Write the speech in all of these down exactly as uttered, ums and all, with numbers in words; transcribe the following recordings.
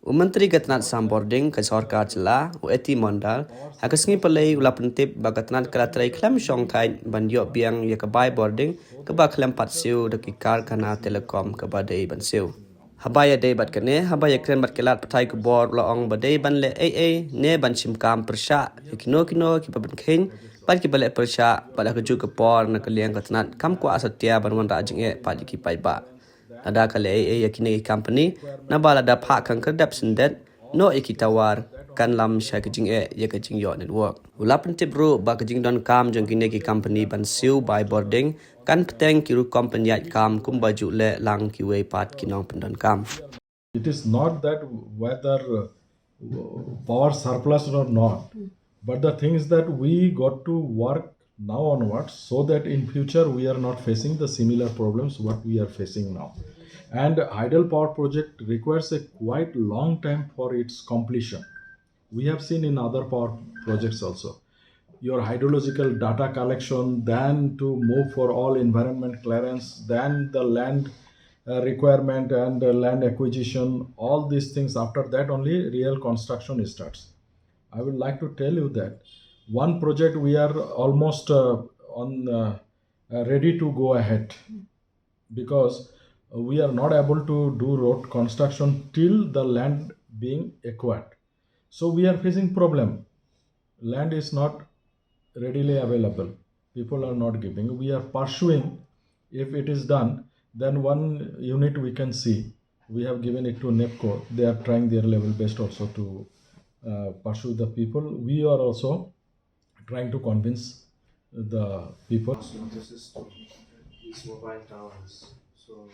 U Myntri ka tnat sam bording ka sorkar jylla, u A T Mondal, ha ka sngi Palei u la pyntip ba ka tnat ka la trei khlem shong thait ban ïoh biang ïa ka bai bording kaba khlem pat siew da ki karkhana telecom kaba dei ban siew. Haba ïadei bad kane, haba ïakren bad ki lad pathai khubor u la ong ba dei ban leh ei ei ne ban shim kam pyrshah ïa kino kino kiba pynkheiñ bad kiba leh pyrshah, bad ha kajuh ka por na ka liang ka tnat kam kwah satia ban wanrah jingeh pat ïa ki paidbah. Lada ka leh ei ei ïa kine ki company, naba lada phah khang khyrdep syndet noh ïa ki tower, kan lam sha ka jingeh ïa ka jingïoh network. U la pyntip ruh ba ka jingdonkam jong kine ki company ban siew bai bording kan bteng ki rukom pynïaid kam kumba ju leh lang kiwei pat ki nongpyndonkam. It is not that whether uh, power surplus or not, but the thing is that we got to work now onwards so that in future we are not facing the similar problems what we are facing now. And hydel power project requires a quite long time for its completion. We have seen in other power projects also, your hydrological data collection, then to move for all environment clearance, then the land uh, requirement and uh, land acquisition, all these things. After that, only real construction starts. I would like to tell you that one project we are almost uh, on uh, uh, ready to go ahead because we are not able to do road construction till the land being acquired. So we are facing problem. Land is not readily available. People are not giving. We are pursuing. If it is done, then one unit we can see. We have given it to NEEPCO. They are trying their level best also to uh, pursue the people. We are also trying to convince the people. Notices to these mobile towers. So,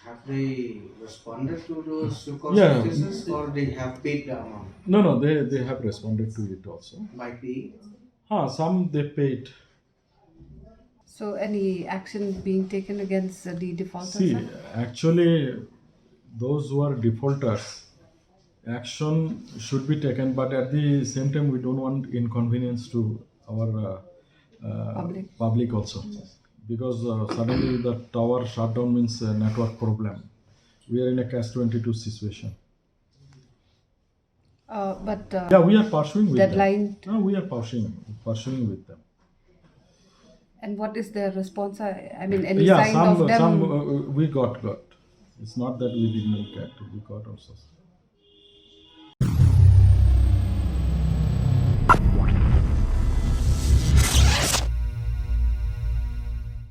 have they responded to those request Yeah. notices, or they have paid the amount No, no, they, they have responded to it also. By paying? Ah, some they paid. So any action being taken against uh, the defaulters? See, Sir? Actually, those who are defaulters, action should be taken, but at the same time, we don't want inconvenience to our uh, uh, Public. Public also. Because uh, suddenly the tower shutdown means a network problem. We are in a catch twenty-two situation. Uh, but uh, Yeah, we are pursuing with deadline. Them. No, we are pursuing, pursuing with them. And what is their response? I, I mean, any yeah, sign some, of them? Some uh, we got, got. It's not that we did not get. We got also.